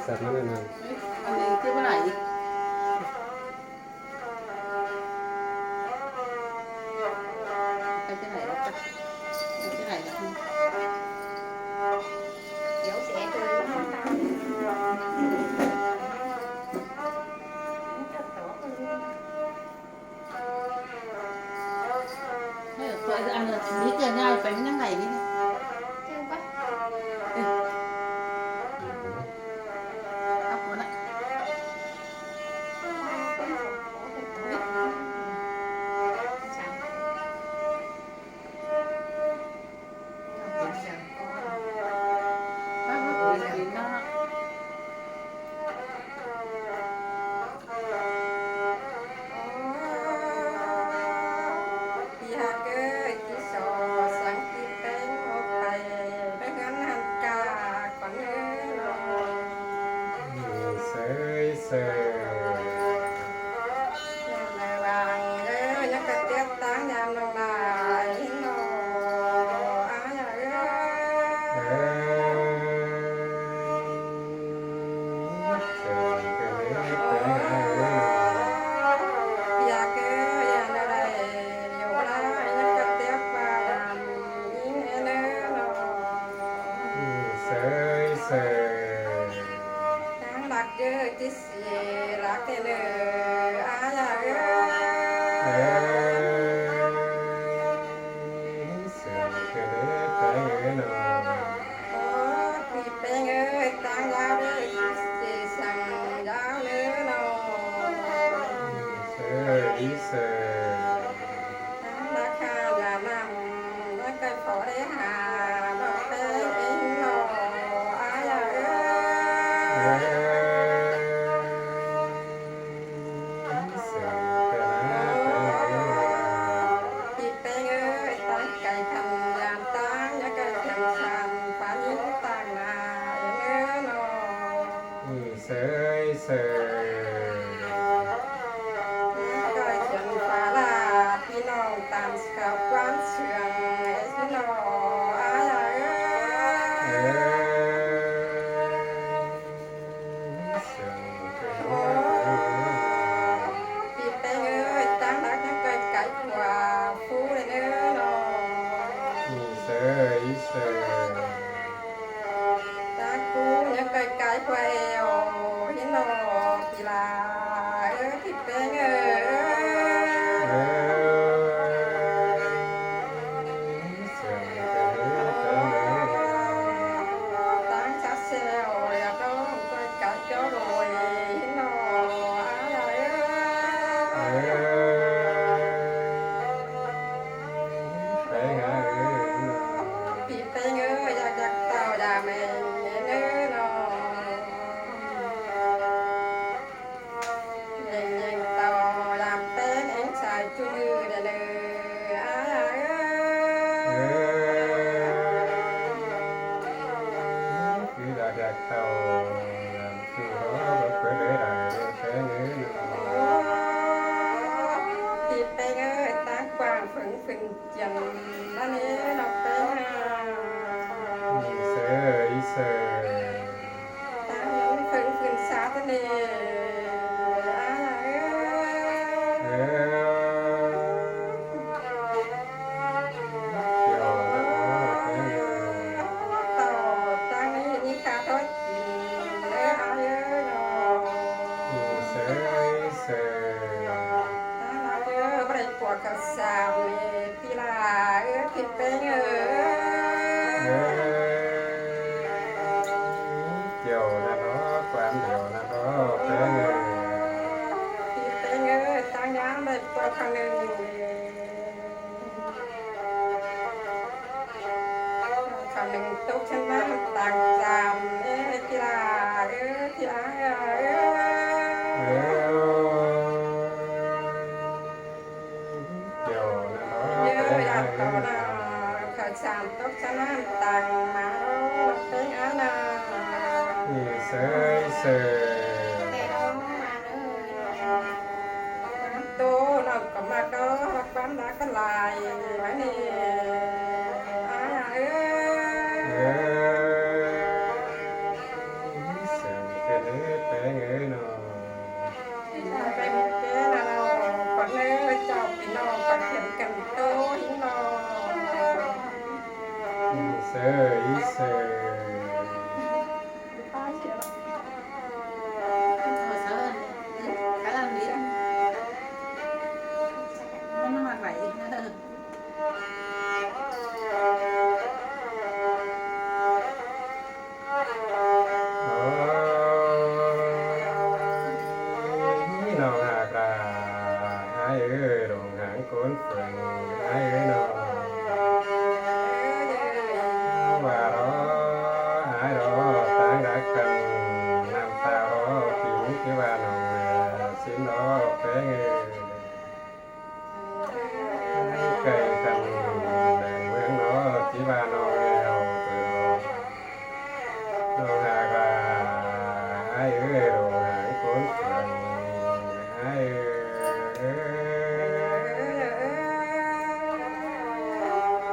ສັດມາແນວນັ້ນ ອັນນີ້ຄືບໍ່ໄດ້ ໄປຈັ່ງໃດລະ ໄປຈັ່ງໃດລະ ດຽວຊິໃຫ້ເບິ່ງ ເອີ ອັນນີ້ເກີດງ່າຍໄປ ມັນຍັງໄດ້ຢູ່ນີ້ ເອີ ເອົາຄົນລະ ເຊີຍ ເຊີຍ ເອີ ຍັງກະຕຽບຕາງຍາມນ້ອງຫຼາຍເນາະ ອາຍເອີຍ ເອີ ເຊີຍ ເອີ ຢາກເອີຍ ຢາກໄດ້ຢູ່ຫຼາຍ ຍັງກະຕຽບວ່າຍາມຍິງເອີຍເນາະ ເຊີຍ ເຊີຍ ນາງລັກເອີຍ ຕິ ຊິລັກແທ້ເດີ ອາຍເອີຍ ເອີ ເຊີຍເດີ ແປງເອີຍເນາະ ໂອ້ ພີ່ແປງເອີຍ ຕາງຍາວເດີ ຊິສັ່ງຍາວເດີເນາະ ເຊີຍ ເຊີຍ ລາຄາຢານຳ ມັນກໍພໍໄດ້ຫາດອກແພງເອງເນາະ ອາຍເອີຍ ເອີ ເອີ ພີ່ແປງເອີຍ ຕາງໄກຄັນຍາມຕາງ ຢ່າໄກແຂນສັ້ນ ຟ້າຍິງຕາງໜ້າເອີຍເນາະ ເຊີຍ ເຊີຍ ກໍຂຽນຝາລາພີ່ນ້ອງຕາມສະເຂົ້າຄວາມເຊື່ອງເອີຍເນາະ ອາຍເອີຍ ເອີ ເອີ ພີ່ແປ້ງເອີຍ ຕາງຫຼັກຍັງໄກໆ ກວ່າພູເດີເນາະ ເຊີຍ ເຊີຍ ຕາກູຍັງໄກໆ ກວ່າແອວເຫັນດອກ ອີ່ຫຼ້າເອີຍ ພີ່ແປ້ງເອີຍ ເອີ ຕາງຊາແຊວ ຢາກຮ້ອງ ໄກໆ ເຈົ້າໂດຍເຫັນດອກ ອາຍເອີຍ ເອີ ແປ້ງເອີຍ ພີ່ແປ້ງເອີຍ ຢາກຢາກເຕົ້າຢາກແມ່ເດີເນາະ ແມ່ເຕົ້າຢາກແປ້ງແອງສາຍຈຸມືເດີເດີ ອາຍເອີຍ ຄືຢາກຢາກເຕົ້າຢາກຈຸເນາະ ເປີດເລີຍໄດ້ເດີ ແປ້ງເອີຍ ພີ່ແປ້ງເອີຍ ຕາກວ້າງເຜິງຂຶ້ນ ຈັ່ງນັ້ນເອງເນາະ ແປ້ງ ເຊີຍ ເຊີຍ ຕາເຫັນເພິ່ນຂຶ້ນສາທະເນ ອາຍເອີຍ ເອີ ເຈົ້ານະເນາະ ເອີ ເຕົ້າ ຕາງນີ້ມີຂ້າທອດກິນເດີ ອາຍເອີຍເນາະ ເຊີຍ ເຊີຍ ຕາງນັ້ນເດີ ບໍ່ໄດ້ປວກເຂົ້າສາມເມ ອີ່ຫຼ້າເອີຍ ພີ່ແປ້ງເອີຍ ເອີ ເຈົ້ານະເນາະ ຄວາມດຽວນະເນາະ ແປ້ງເອີຍ ພີ່ແປ້ງເອີຍ ຕາງຍາມໄດ້ຕົກຄັ້ງໜຶ່ງ ຄັ້ງໜຶ່ງຕົກຊັ້ນນ້ຳຕາງຈາມເອີຍ ອີ່ຫຼ້າເອີຍ ທີ່ອາຍເອີຍ ເອີ ເຈົ້ານະເນາະ ເອີ ຢາກເຕົ້ານະ ເຂົ້າສານຕົກສະນ້ຳຕັງມາເນາະ ເປັນອານາ ເອີ ເຊີຍ ເຊີຍ ໂຕເນາະ ກໍມາກໍຄວາມລັກກໍຫຼາຍມານີ້ ອາ ເອີ ເອີ ເອີ ເຊີຍ ເຊີຍ ເຊີຍເຊີຍ ໂອ້ຍ ນ້ອງຮັກຫຼ້າ ອ້າຍເອີຍ ດົງຫາງໂກນເຟືອງ ອ້າຍເອີຍນ້ອງ ວ່າລໍອ້າຍລໍຕາງດັກກັນ ນ້ຳຕາລໍປິງ ທີ່ວ່ານ້ອງແມ່ຊິນລໍແປ້ງເອີຍ ໄກກັນແດນເມືອງນໍ ທີ່ວ່ານ້ອງແອວເກີດ ນ້ອງຮັກຫຼ້າ ອ້າຍເອີຍ ດົງຫາງໂກນເຟືອງ ອ້າຍເອີຍ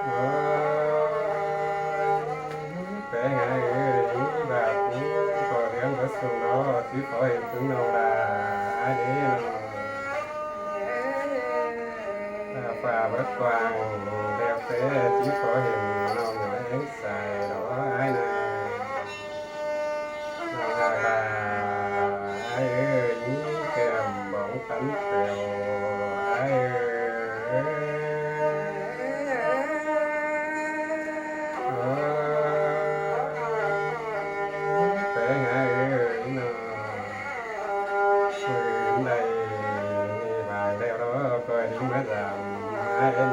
ໂອ້ຍ ແປ້ງອ້າຍເອີຍ ບາດນີ້ຂໍລ້ຽງເບິດສຸງນໍ ທີ່ຂໍເຫັນເພິ່ງນ້ອງຫຼ້າ ອ້າຍເດ້ນ້ອງ ຟ້າເບິດກວ້າງ ແລ້ວແຕ່ທີ່ຂໍເຫັນ ນ້ອງຍ້ອຍແອງສາຍດອກອ້າຍນາ ນ້ອງຮັກຫຼ້າ ອ້າຍເອີຍ ແກ້ມບອງປັນແປວ ອ້າຍເອີຍ ໂອ້ຍ ແປ້ງອ້າຍເອີຍນ້ອງ ມື້ອື່ນໃດມີຫວ່າງແລ້ວເນາະ ຄ່ອຍໄດ້ມາຢາມອ້າຍເດີ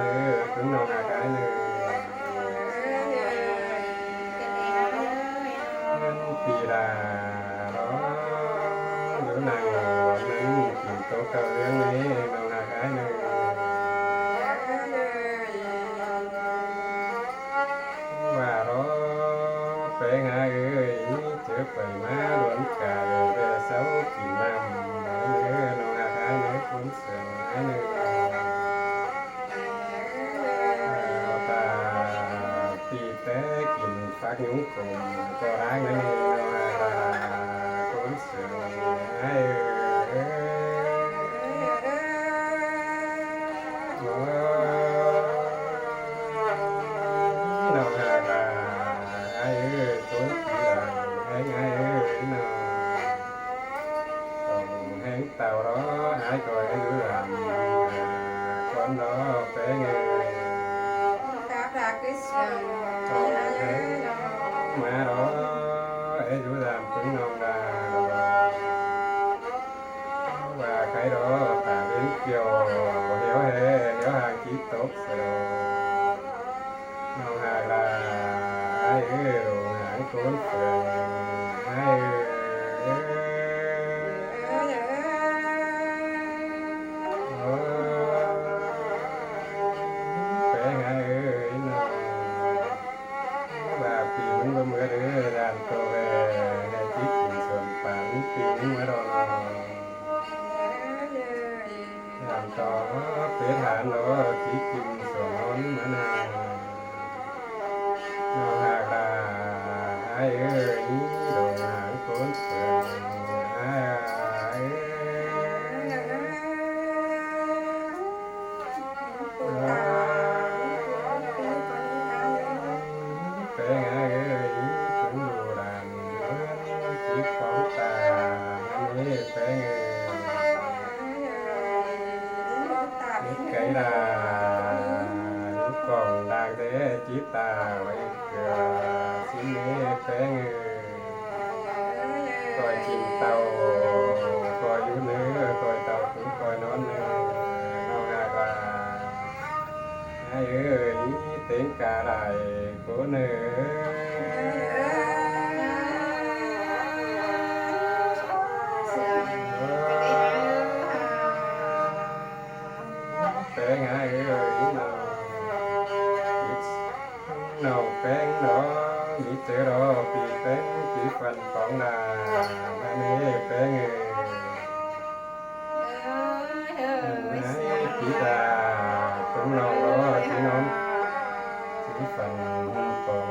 ເພິ່ງນ້ອງຮັກອ້າຍເດີ ເພິ່ງປີດາເນາະ ຢູ່ນັ່ງບ່ອນນັ້ນ ກິນໂຕະເກົ່າເລື່ອງນີ້ ນ້ອງຮັກອ້າຍເດີ ວ່າລໍແປ້ງອ້າຍເອີຍ ເຈີໄປມາລວມກາຍ ແວ່ເຊົາກິນນ້ຳ ເດີນ້ອງຮັກອ້າຍເດີ ຄົນເຊື່ອອ້າຍເດີ ເອົາຕາຕີແຕ່ກິນ ຝັກຍຸງຂົມກໍລ້າງໃນນີ້ ນ້ອງຮັກຫຼ້າ ຄົນເຊື່ອອ້າຍເອີຍ ໂອ້ຍ ນ້ອງຮັກຫຼ້າ ອ້າຍເອີຍ ຄົນເຊື່ອອ້າຍເອີຍ ນ້ອງ ຕ້ອງແຮງ ເຕົ້າລໍ ອ້າຍກໍອາຍຸຫຼານ ຄົນລໍແປ້ງເອີຍ ມາລໍ ອາຍຸຫຼານເພິ່ງນ້ອງດາ ວ່າໃຄລໍ ຕາເວັນກ່ຽວ ຮຽວແຮ ຮຽວຫາງຈິດຕົກສະໂດ ນ້ອງຮັກຫຼ້າ ອ້າຍເອີຍ ໂລງຫາງໂກນເຟືອງ ອ້າຍເອີຍ ໂອ້ຍ ແປ້ງອ້າຍເອີຍນ້ອງ ວ່າປີມັນບໍ່ເໝືອເດີ ຢ້ານໂຕແວ່ ໃຫ້ຈິກກິນສວນປານ ປີມັນເໝືອດອກນ້ອງ ຢ້ານຕໍ່ເປັດຫານດອກ ຊິກິນສວນນອນມານາ ນ້ອງຮັກຫຼ້າ ອ້າຍເອີຍ ດົງຫາງໂກນເຟືອງ ອ້າຍເອີຍ ແປ້ງອ້າຍເອີຍ ເພິ່ງລູກຫຼານ ເມືອງສີຂອງຕາ ເອີຍ ແປ້ງເອີຍ ເຮັດໄກ່ລາ ຢູ່ກ້ອງດ່າງແດ່ ຈິດຕາໄວ້ເກືອ ຊິເນ ແປ້ງເອີຍ ຂ້ອຍກິນເຕົ້າ ຂ້ອຍຢູ່ເນີ ຂ້ອຍເຕົ້າຄືຂ້ອຍນອນເນີ ນ້ອງອາກາ ອ້າຍເອີຍ ເຕັງກາຫຼາຍໂກເນີ ແປ້ງອ້າຍເອີຍ ນ້ອງ ນ້ອງແປ້ງເນາະ ມີເຈີເນາະ ປີແປ້ງ ປີຝັນຂອງຫຼ້າ ມາເນ ແປ້ງເອີຍ ເອີຍ ເອີຍ ໃຫ້ປີດາ ຕົງນ້ອງເນາະ ທີ່ນອນ ທີ່ຝັນຂອງ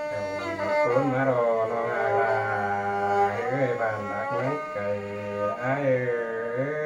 ເອີຍ ຄົນມາເນາະ ນ້ອງອາກາ ເອີຍ ບ້ານຮັກເມືອງໄກ ອ້າຍເອີຍ.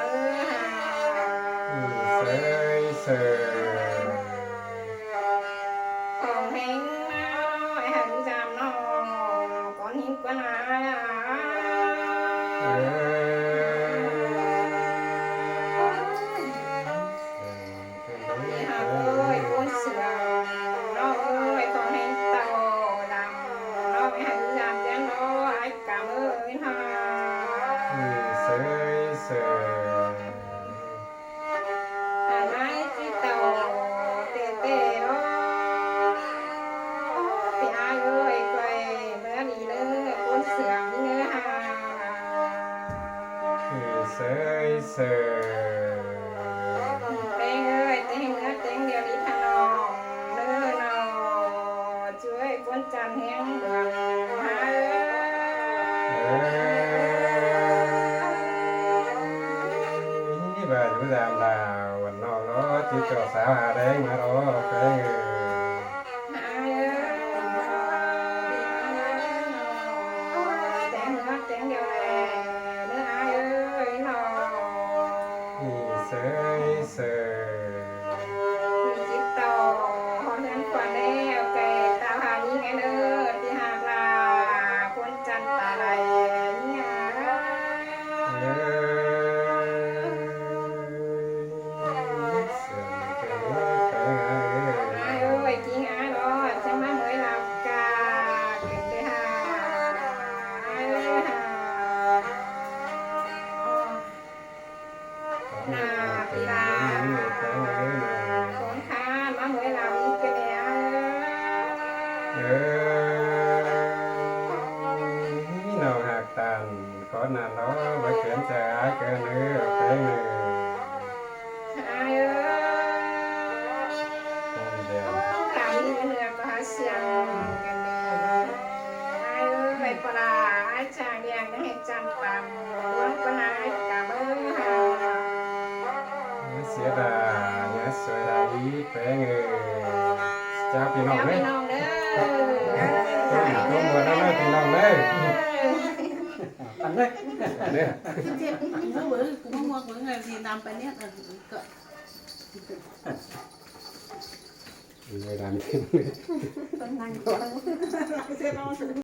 ເອີ ເຊີຍເຊີຍ ຂອງແຮງມາເນາະ ໄອ້ຫາຍຍາມເນາະ ກ່ອນຫີນກ່ອນຫາ ເອີ ເອີ ເອີ ເອີ ຄົນເຊື່ອງເນາະເອີຍ ຕ້ອງໃຫ້ເຕົ້າດຳເນາະ ໃຫ້ຫາຍຍາມແດ່ເນາະ ອ້າຍກຳເອີຍເນາະ ເອີ ເຊີຍເຊີຍ. ອານາຍຊິເຕົ້າແຕ່ແຕ່ເນາະ ພີ່ອ້າຍເອີຍ ຂ້ອຍເມືອດີເດີ ຄົນເຊື່ອງເດີຫາ ເອີ ເຊີຍເຊີຍ ແປ້ງເອີຍ ແຕ່ງເມືອແຕ່ງດຽວນີ້ທະນອງເດີເນາະ. ເຈົ້າເອີຍ ຄົນຈັນແຮງເມືອງຫາເອີຍ ເອີ ວ່າຢູ່ຍາມລາວບ້ານນອກເນາະ ຈິດເຈົ້າສາວຫາແດງມາເນາະ ແປ້ງເອີຍ ຫາເອີຍ ແຕ່ງເມືອແຕ່ງດຽວແລເດີຫາເອີຍເນາະ ເຊີຍເຊີຍ. ມີຈິດຕໍ່ຮອດເຮືອນຄວັນແລ້ວ ແຕ່ຕາຫາມີແຮງເດີ ທີ່ຫາກລາຄົນຈັນຕາໄຫຼເນຍ ເອີ ເອີຍ ກິງອາຍເນາະ ຈັ່ງມາເມີຍລາວກາ ເປັນເດຫາ ເອີ ຫາ ໜ້າປີລາ ຂອງຂ້າມາເມີຍລາວອີກແລ້ວ ເອີ ນ້ອງຮັກຕານ ຂໍນານເນາະ ບໍ່ເຂືອນໃຈອ້າຍເກີນເດີ ແປ້ງເດີ ອ້າຍເອີຍ ຕາມເໜືອກໍຫາສຽງກັນແດ່ ອ້າຍເອີຍ ປະລາ ອ້າຍຈາງດຽງໃຫ້ຈັນຕາມ ດວງປະນາຍກະເບີຫາ ເສຍດາຍ ສວຍດາຍ ແປ້ງເອີຍ ເຈົ້າພີ່ນ້ອງເດີ ເຈົ້າພີ່ນ້ອງເດີ ເອີ ໂປຣໂມດເອົາເດີພີ່ນ້ອງເດີ ເອີ ອັນເດີ ເດີ ເຈັບ ເອີ ກູມາໝວກເບິ່ງ ເອີ ຊິນຳໄປເນຍ ເອີ ກໍ ເອີ ດຳ ຕ້ອງນັ່ງກ່ອນ